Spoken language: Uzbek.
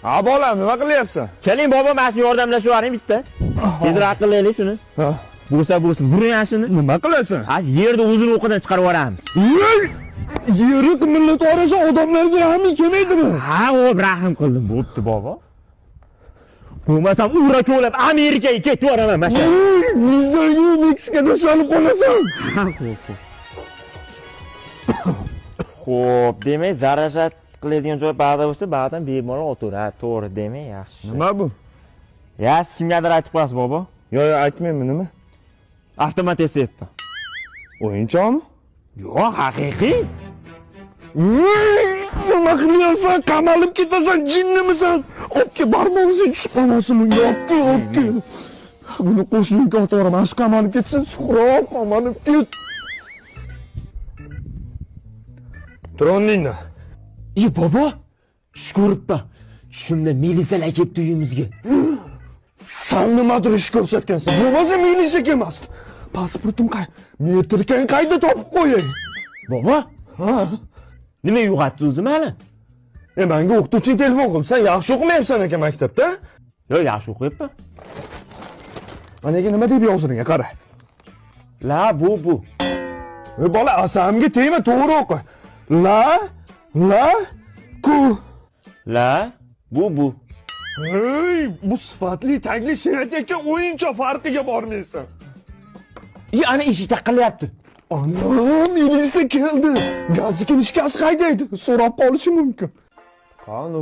Ha bolam, nima qilyapsan? Keling bobo, mana shuni yordamlashib yuboring bitta. Tezroq qilaylik shuni. Ha. Bo'lsa bo'lsin, buring ana shuni. Nima qilasan? Ha, yerda o'zini o'qidan chiqarib yuboramiz. Yeri qimillab yuborasan, odamlarga rahming kelmaydimi? Ha, o'p, rahm qildim. Bo'pti bobo. Bo'lmasam ura ko'lab Amerikaga ketib yuboraman mana shu. Vizaga Meksikada solib qolasan. Ha, xo'p, xo'p. Xo'p, demak, zarashat qiladigan joy ba'da bo'lsa, ba'dan bemalol o'tiradi. To'g'ri, demak, yaxshi. Nima bu? Ya, siz kimgadir aytib qo'yasiz bobo? Yo'q, yo'q, aytmayman, nima? Avtomat esayapman. O'yinchoqmi? Yo'q, haqiqiy. Nima qilyapsan? Qamalib ketasan, jinnimisan? Olib kel, barmog'ing tushib qolmasin bunga, olib kel, olib kel. Buni qo'shniga otib yuboraman, shu qamalib ketsin, Suhrob qamalib ket. Tur o'rningdan. E bobo, tush ko'ribman. Tushimda milisalar kelibdi uyimizga. San nimadir ish ko'rsatgansan. Bo'lmasa milisa kelmasdi. Pasportim qay? Metrkang qayda topib qo'yay? Bobo, Ha? nima uyg'otdi o'zi mani? E menga o'qituvching telefon qildi. Sen yaxshi o'qimayapsan ekan maktabda. Yo'q, yaxshi o'qiyapman. Managa nima deb yozilgan, qara. La bu bu. E bola, asamga tegma, to'g'ri o'qi. La la ku. La bu bu. Ey, bu sifatli tagli sen aytayotgan o'yinchoq farqiga bormaysan. E ana eshik taqillayapti. Ana, milisa keldi. Gaz kinishkasi haydaydi. So'rab qolishi mumkin. Qani